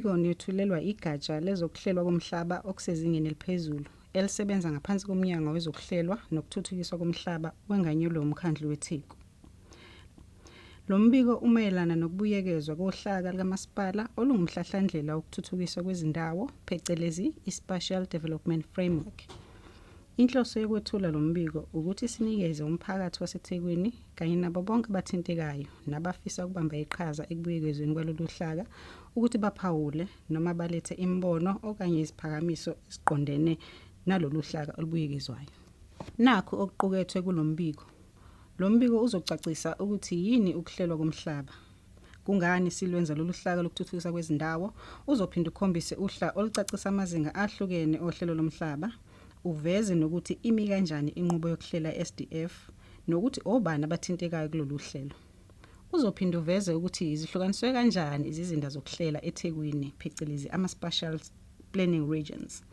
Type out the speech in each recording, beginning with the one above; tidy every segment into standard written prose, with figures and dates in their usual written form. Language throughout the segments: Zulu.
Lo mbiko niyethulelwa igatsha lezokuhlelwa komhlaba okusezingeni eliphezulu elisebenza ngaphansi koMnyango wezokuHlelwa nokuThuthukiswa koMhlaba wenganyelwe uMkhandlu weTheku. Lo mbiko umayelana nokubuyekezwa kohlaka lukamasipala olungumhlahlandlela wokuthuthukiswa kwezindawo phecelezi i-Spatial Development Framework. Inhloso yokwethula lo mbiko ukuthi sinikeze umphakathi waseThekwini kanye nabo bonke abathintekayo nabafisa ukubamba iqhaza ekubuyekezweni kwalolu hlaka ukuthi baphawule noma balethe imibono okanye iziphakamiso eziqondene nalolu hlaka olubuyekezwayo. Nakhu okuqukethwe kulo mbiko. Lo mbiko uzocacisa ukuthi yini ukuhlelwa komhlaba, kungani silwenza lolu hlaka lokuthuthukiswa kwezindawo, uzophinde ukhombise uhla olucacisa amazinga ahlukene ohlelo lomhlaba, uveze nokuthi imi kanjani inqubo yokuhlela i-SDF nokuthi obani abathintekayo kulolu hlelo. Uzophinde uveze ukuthi zihlukaniswe kanjani izizinda zokuhlela eThekwini phecelezi ama-spatial planning regions.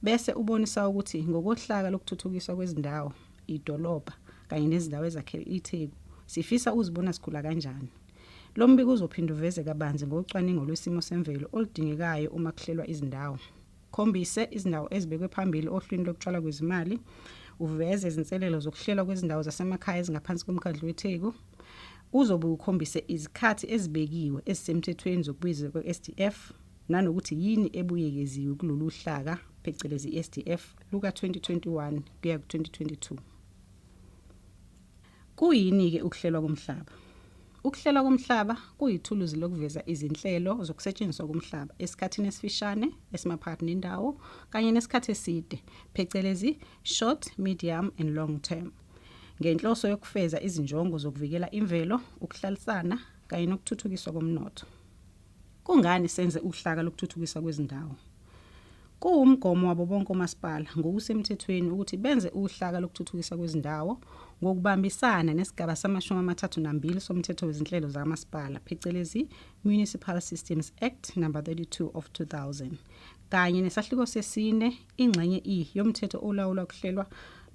Bese ubonisa ukuthi ngokohlaka lokuthuthukiswa kwezindawo, idolobha kanye nezindawo ezakhele iTheku, sifisa ukuzibona sikhula kanjani. Lo mbiko uzophinde uveze kabanzi ngocwaningo lwesimo semvelo oludingekayo uma kuhlelwa izindawo. Ukhombise izindawo ezibekwe phambili ohlwini lokutshalwa kwezimali, uveze izinselelo zokuhlelwa kwezindawo zasemakhaya ezingaphansi koMkhandlu weTheku. Uzobe ukhombise izikhathi ezibekiwe ezisemthethweni zokubuyezwa kwe-SDF nanokuthi yini ebuyekeziwe kulolu hlaka phecelezi i-SDF luka-2021 kuya ku-2022. Kuyini-ke ukuhlelwa komhlaba? Ukuhlelwa komhlaba kuyithuluzi lokuveza izinhlelo zokusetshenziswa komhlaba esikhathini esifishane, esimaphakathi nendawo kanye nesikhathi eside, phecelezi short, medium and long term, ngenhloso yokufeza izinjongo zokuvikela imvelo, ukuhlalisana kanye nokuthuthukiswa komnotho. Kungani senze uhlaka lokuthuthukiswa kwezindawo? Kuwumgomo wabo bonke omasipala ngokusemthethweni ukuthi benze uhlaka lokuthuthukiswa kwezindawo ngokubambisana nesigaba sama-32 soMthetho weziNhlelo zikaMasipala phecelezi Municipal Systems Act No. 32 of 2000 kanye nesahluko sesine ingxenye E yoMthetho olawula ukuhlelwa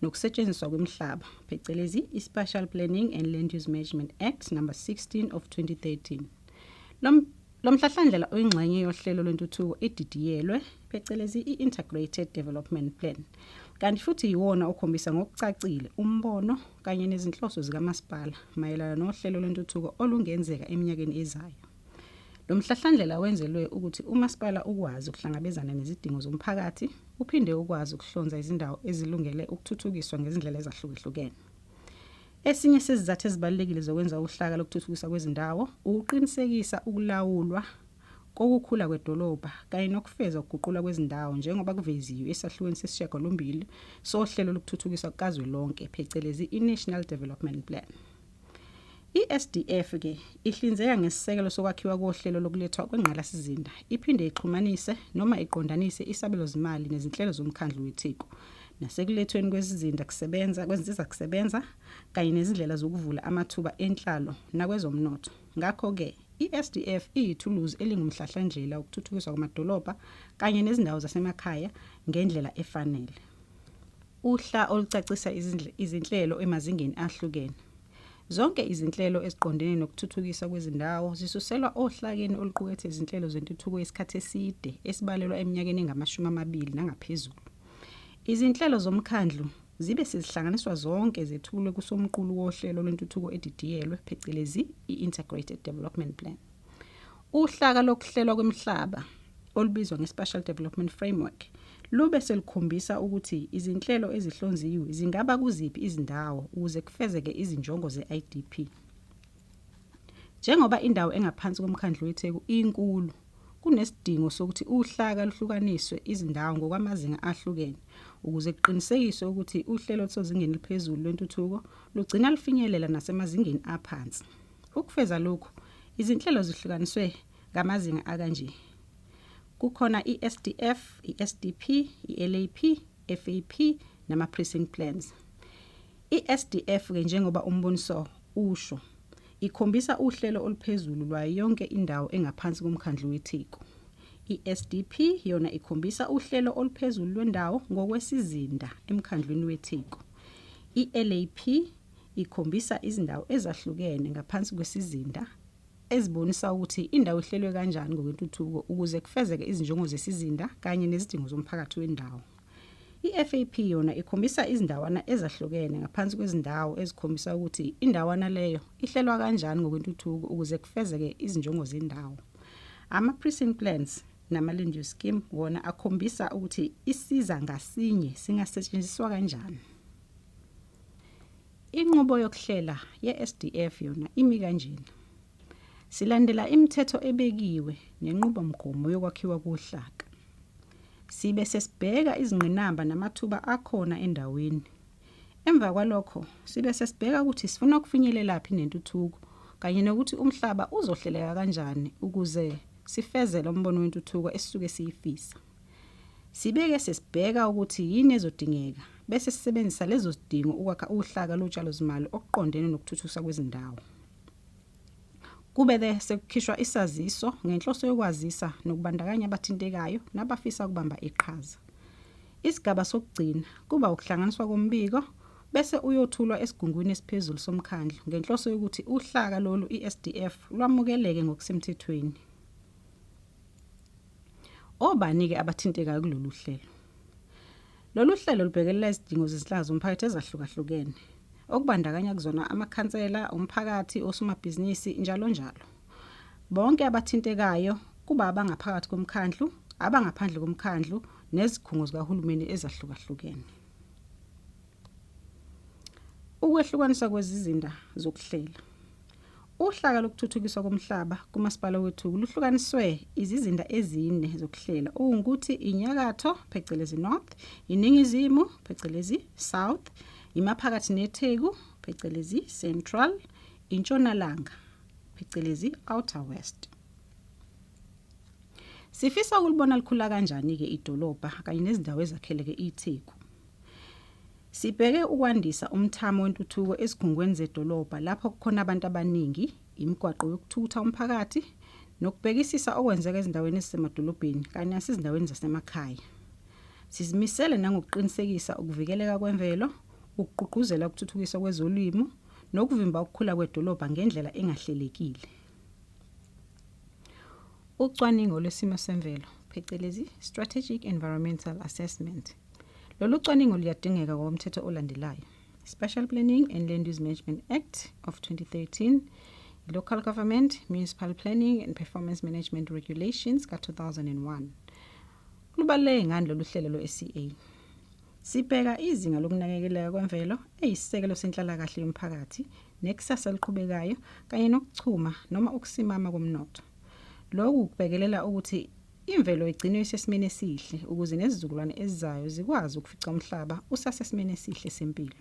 nokusetshenziswa kwemihlaba phecelezi i-Spatial Planning and Land Use Management Act No. 16 of 2013. Lo Lo mhlahlandlela uyingxenye yohlelo lwentuthuko edidiyelwe, phecelezi i-Integrated Development Plan, kanti futhi yiwona okhombisa ngokucacile umbono kanye nezinhloso zikamasipala mayelana nohlelo lwentuthuko olungenzeka eminyakeni ezayo. Lo mhlahlandlela wenzelwe ukuthi umasipala ukwazi ukuhlangabezana nezidingo zomphakathi, uphinde ukwazi ukuhlonza izindawo ezilungele ukuthuthukiswa ngezindlela ezahlukehlukene. Esinye sezizathu ezibalulekile zokwenza uhlaka lokuthuthukiswa kwezindawo ukuqinisekisa ukulawulwa kokukhula kwedolobha kanye nokufeza ukuguqulwa kwezindawo njengoba kuveziwe esahlukweni sesishiyagalombili soHlelo lokuThuthukiswa kukaZwelonke phecelezi i-National Development Plan. I-SDF-ke ihlinzeka ngesisekelo sokwakhiwa kohlelo lokulethwa kwengqalasizinda iphinde ixhumanise noma iqondanise isabelozimali nezinhlelo zoMkhandlu weTheku nasekulethweni kwezizinda kusebenza kwezinsizakusebenza kanye nezindlela zokuvula amathuba enhlalo nakwezomnotho. Ngakho-ke, i-SDF iyithuluzi elingumhlahlandlela wokuthuthukiswa kwamadolobha kanye nezindawo zasemakhaya ngendlela efanele. Uhla olucacisa izinhlelo emazingeni ahlukene. Zonke izinhlelo eziqondene nokuthuthukiswa kwezindawo zisuselwa ohlakeni oluqukethe izinhlelo zentuthuko yesikhathi eside esibalelwa eminyakeni engamashumi amabili nangaphezulu. Izinhlelo zomkhandlu zibe sezihlanganiswa zonke zethulwe kusomqulu wohlelo lwentuthuko edidiyelwe phecelezi i-Integrated Development Plan. Uhlaka lokuhlelwa kwemihlaba olubizwa nge-Spatial Development Framework lube selukhombisa ukuthi izinhlelo ezihlonziwe zingaba kuziphi izindawo ukuze kufezeke izinjongo ze-IDP. Njengoba indawo engaphansi koMkhandlu weTheku inkulu, kunesidingo sokuthi uhlaka luhlukaniswe izindawo ngokwamazinga ahlukene ukuze kuqinisekiswe ukuthi uhlelo olusezingeni eliphezulu lwentuthuko lugcina lufinyelela nasemazingeni aphansi. Ukufeza lokhu, izinhlelo zihlukaniswe ngamazinga akanje. Kukhona i-SDF, i-SDP, i-LAP, FAP nama-precinct plans. I-SDF-ke njengoba umboniso usho, ikhombisa uhlelo oluphezulu lwayo yonke indawo engaphansi koMkhandlu weTheku. I-SDP yona ikhombisa uhlelo oluphezulu lwendawo ngokwesizinda eMkhandlwini weTheku. I-LAP ikhombisa izindawo ezahlukene ngaphansi kwesizinda. ezibonisa ukuthi indawo ihlelwe kanjani ngokwentuthuko ukuze kufezeke izinjongo zesizinda kanye nezidingo zomphakathi wendawo. I-FAP yona ikhombisa izindawana ezahlukene ngaphansi kwezindawo ezikhombisa ukuthi indawana leyo ihlelwa kanjani ngokwentuthuko ukuze kufezeke izinjongo zendawo. Ama-precinct plans nama-land use scheme wona akhombisa ukuthi isiza ngasinye singasetshenziswa kanjani. Inqubo yokuhlela ye-SDF yona imi kanjena. Silandela imithetho ebekiwe nenqubomgomo yokwakhiwa kohlaka. Sibe sesibheka izingqinamba namathuba akhona endaweni. Emva kwalokho sibe sesibheka ukuthi sifuna ukufinyelelaphi nentuthuko kanye nokuthi umhlaba uzohleleka kanjani ukuze sifeze lo mbono wentuthuko esisuke siyifisa. Sibeke sesibheka ukuthi yini ezodingeka bese sisebenzisa lezo zidingo ukwakha uhlaka lotshalozimali okuqondene nokuthuthukiswa kwezindawo. Kube-ke sekukhishwa isaziso ngenhloso yokwazisa nokubandakanya abathintekayo nabafisa ukubamba iqhaza. Isigaba sokugcina kuba ukuhlanganiswa kombiko bese uyothulwa esigungwini esiphezulu somkhandlu ngenhloso yokuthi uhlaka lolu iSDF lwamukeleke ngokusemthethweni. Obani-ke abathintekayo kulolu hlelo? Lolu hlelo lubhekelela izidingo zezinhlaka zomphakathi ezahlukahlukene, okubandakanya kuzona amakhansela, umphakathi, osomabhizinisi, njalonjalo. Bonke abathintekayo kuba abangaphakathi komkhandlu, abangaphandle komkhandlu nezikhungo zikahulumeni ezahlukahlukene. Ukwehlukaniswa kwezizinda zokuhlela. Uhlaka lokuthuthukiswa komhlaba kuMasipala weTheku luhlukaniswe izizinda ezine zokuhlela okungukuthi inyakatho phecelezi North, iningizimu phecelezi South, imaphakathi neTheku phecelezi Central, intshonalanga phecelezi Outer West. Sifisa ukulibona likhula kanjani-ke idolobha kanye nezindawo ezakheleke iTheku. Sibheke ukwandisa umthamo wentuthuko ezikhungweni zedolobha lapho kukhona abantu abaningi, imigwaqo yokuthutha umphakathi nokubhekisisa okwenzeka ezindaweni ezisemadolobheni kanye nasezindaweni zasemakhaya. Sizimisele nangokuqinisekisa ukuvikeleka kwemvelo, ukugqugquzela ukuthuthukiswa kwezolimo nokuvimba ukukhula kwedolobha ngendlela engahlelekile. Ucwaningo lwesimo semvelo, phecelezi Strategic Environmental Assessment. Lolu cwaningo luyadingeka ngokomthetho olandelayo. Special Planning and Land Use Management Act of 2013, Local Government, Municipal Planning and Performance Management Regulations ka-2001. Lubaluleke ngani lolu hlelo lwe-SCA? Sibheka izinga lokunakekeleka kwemvelo eyisisekelo senhlalakahle yomphakathi nekusasa eliqhubekayo kanye nokuchuma noma ukusimama komnotho. Lokhu kubhekelela ukuthi imvelo igcinwe isesimeni esihle ukuze nezizukulwane ezizayo zikwazi ukufica umhlaba usasesimeni esihle sempilo.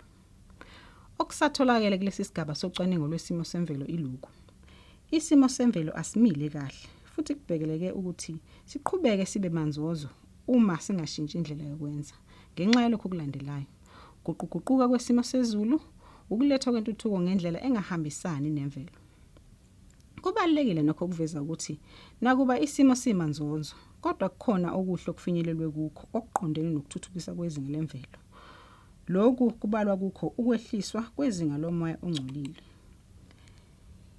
Okusatholakele kulesi sigaba socwaningo lwesimo semvelo iloku. Isimo semvelo asimile kahle futhi kubhekeleke ukuthi siqhubeke sibe manzozo uma singashintshi indlela yokwenza. Ngenxa yalokhu okulandelayo. Guquguquka kwesimo sezulu, ukulethwa kwentuthuko ngendlela engahambisani nemvelo. Kubalulekile nokho ukuveza ukuthi nakuba isimo simanzonzo, kodwa kukhona okuhle okufinyelelwe kukho okuqondene nokuthuthukisa kwezinga lemvelo. Lokhu kubalwa kukho ukwehliswa kwezinga lomoya ongcolile.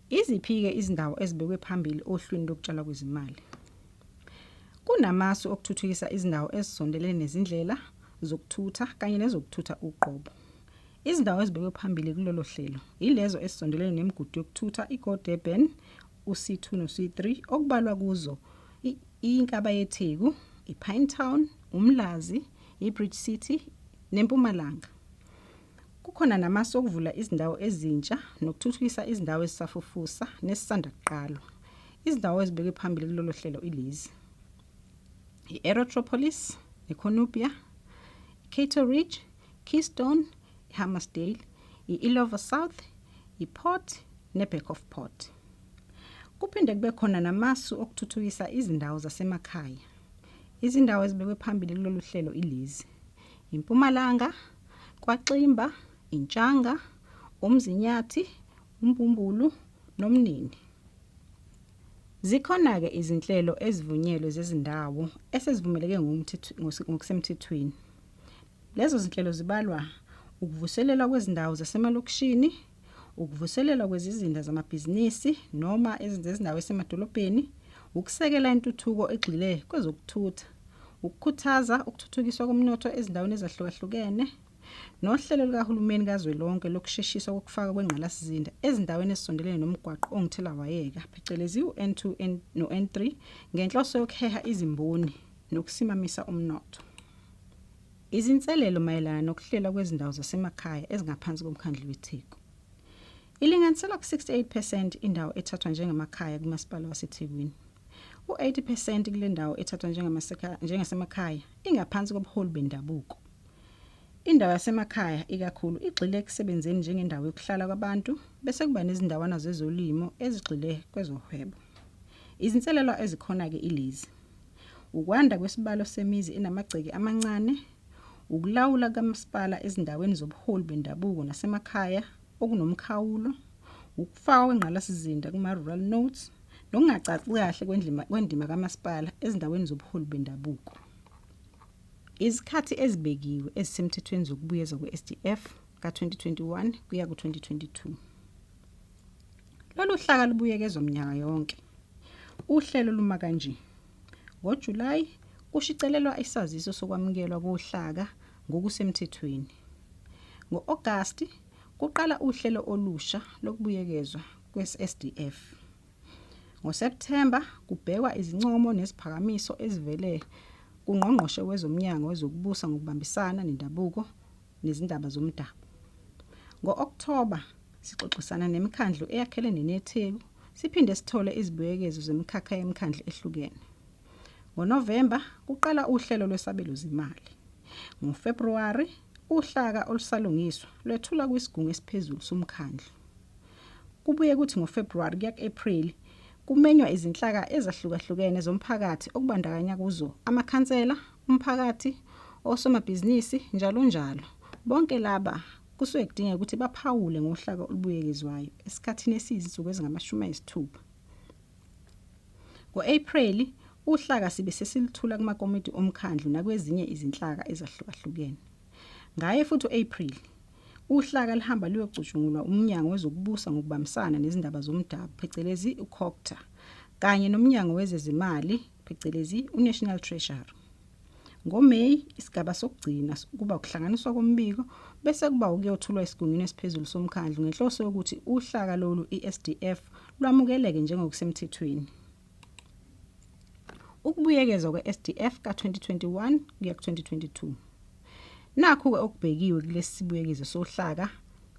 Iziphi-ke izindawo ezibekwe phambili ohlwini lokutshalwa kwezimali? Kunamasu okuthuthukisa izindawo ezisondelene nezindlela zokuthutha kanye nezokuthutha uqobo. Izindawo ezibekwe phambili kulolo hlelo yilezo ezisondelene nemigudu yokuthutha iGo Durban, uC2 noC3 okubalwa kuzo iNkaba yeTheku, iPinetown, uMlazi, iBridge City neMpumalanga. Kukhona namasu okuvula izindawo ezintsha nokuthuthukisa izindawo ezisafufusa nezisanda kuqalwa. Izindawo ezibekwe phambili kulolu hlelo ilezi. I-Aerotropolis, iCornubia, iCato Ridge, Keystone, iHammarsdale, i-Illovo South, iPort neBack of Port. Kuphinde kube khona namasu okuthuthukisa izindawo zasemakhaya. Izindawo ezibekwe phambili kulolu hlelo ilezi. IMpumalanga, KwaXimba, iNtshanga, uMzinyathi, uMbumbulu noMnini. Zikhona-ke izinhlelo ezivunyelwe zezindawo esezivumeleke ngokusemthethweni. Lezo zinhlelo zibalwa ukuvuselelwa kwezindawo zasemalokishini, Ukuvuselelwa kwezizinda zamabhizinisi noma ezindawo esemadolobheni, ukusekela intuthuko egxile kwezokuthutha, ukukhuthaza ukuthuthukiswa komnotho ezindaweni ezahlukahlukene, nohlelo lukahulumeni kazwelonke lokusheshiswa kokufakwa kwengqalasizinda ezindaweni ezisondelene nomgwaqo onguthelawayeka phecelezi u-N2 no-N3 ngenhloso yokuheha izimboni nokusimamisa umnotho. Izinselelo mayelana nokuhlelwa kwezindawo zasemakhaya ezingaphansi koMkhandlu weTheku. Ilinganiselwa ku-68 percent indawo ethathwa njengamakhaya kuMasipala waseThekwini. U-80 percent kule ndawo ethathwa njengasemakhaya ingaphansi kobuholi bendabuko. Indawo yasemakhaya ikakhulu igxile ekusebenzeni njengendawo yokuhlala kwabantu bese kuba nezindawana zezolimo ezigxile kwezohwebo. Izinselelo ezikhona-ke ilezi. Ukwanda kwesibalo semizi enamagceke amancane, ukulawula kukamasipala ezindaweni zobuholi bendabuko nasemakhaya okunomkhawulo, ukufakwa kwengqalasizinda kuma-rural nodes nokungacaci kahle kwendima kamasipala ezindaweni zobuholi bendabuko. Izikhathi ezibekiwe ezisemthethweni zokubuyezwa kwe-SDF ka-2021 kuya ku-2022. Lolu hlaka lubuyekezwa minyaka yonke. Uhlelo luma kanje. NgoJulayi kushicelelwa isaziso sokwamukelwa kohlaka ngokusemthethweni. Ngo-Agasti kuqala uhlelo olusha lokubuyekezwa kwe-SDF. NgoSepthemba kubhekwa izincomo neziphakamiso ezivele kuNgqongqoshe wezoMnyango wezokuBusa ngokuBambisana neNdabuko neziNdaba zoMdabu. Ngo-Okthoba sixoxisana nemikhandlu eyakhelene neTheku siphinde sithole izibuyekezo zemikhakha yemikhandlu ehlukene. NgoNovemba kuqala uhlelo lwesabelo zimali. NgoFebruwari uhlaka olusalungiswa lwethulwa kwisigungu esiphezulu somkhandlu. Kubuye kuthi ngoFebruwari kuya ku-Ephreli kumenywa izinhlaka ezahlukahlukene zomphakathi okubandakanya kuzo amakhansela, umphakathi, osomabhizinisi njalonjalo. Bonke laba kusuke kudingeka ukuthi baphawule ngohlaka olubuyekezwayo esikhathini esiyizinsuku ezingama-60. Ngo-Ephreli uhlaka sibe sesiluthula kumakomidi omkhandlu nakwezinye izinhlaka ezahlukahlukene. Ngaye futhi u-April, uhlaka luhamba luyocutshungulwa uMnyango wezokuBusa ngokuBambisana neziNdaba zoMdabu phecelezi uCogta kanye noMnyango wezeziMali phecelezi uNational Treasury. NgoMeyi isigaba sokugcina kuba ukuhlanganiswa kombiko bese kuba ukuyothulwa esigungwini esiphezulu somkhandlu ngenhloso yokuthi uhlaka lolu iSDF lwamukeleke njengokusemthethweni. Ukubuyekezwa kwe-SDF ka-2021 kuya ku-2022. Nakhu-ke okubhekiwe kulesi sibuyekezo sohlaka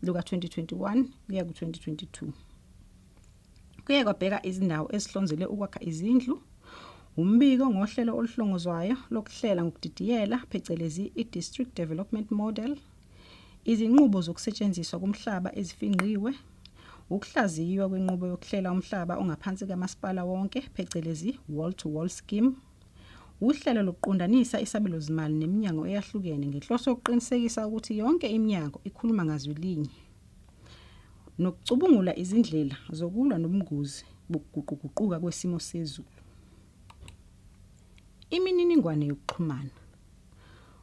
luka-2021 kuya ku-2022. Kuye kwabheka izindawo ezihlonzelwe ukwakha izindlu, umbiko ngohlelo oluhlongozwayo lokuhlela ngokudidiyela phecelezi i-District Development Model, izinqubo zokusetshenziswa komhlaba ezifingqiwe, ukuhlaziywa kwenqubo yokuhlela umhlaba ongaphansi kamasipala wonke phecelezi wall-to-wall scheme, uhlelo lokuqondanisa isabelozimali neminyango eyahlukene ngenhloso yokuqinisekisa ukuthi yonke iminyango ikhuluma ngazwi linye, nokucubungula izindlela zokulwa nobungozi bokuguquguquka kwesimo sezulu. Imininingwane yokuxhumana.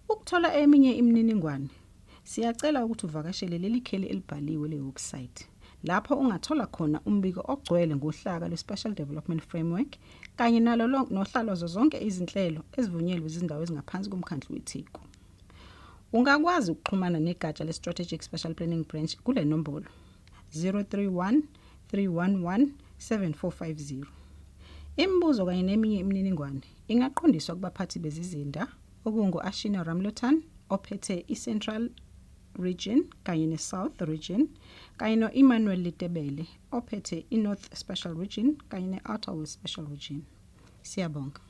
Ukuthola eminye imininingwane, siyacela ukuthi uvakashele leli kheli elibhaliwe le-website lapho ungathola khona umbiko ogcwele ngohlaka lwe-Spatial Development Framework kanye nalo nohla lwazo zonke izinhlelo ezivunyelwe izindawo ezingaphansi koMkhandlu weTheku. Ungakwazi ukuxhumana negatsha le-Strategic Spatial Planning Branch kule nombolo 031 311 7450. Imibuzo kanye neminye imininingwane ingaqondiswa kubaphathi bezizinda okungu-Ashina Ramlotan ophethe i-Central Region kanye ne-South Region kanye no-Emmanuel Litebele ophethe i-North Special Region kanye ne-Outer West Special Region. Siyabonga.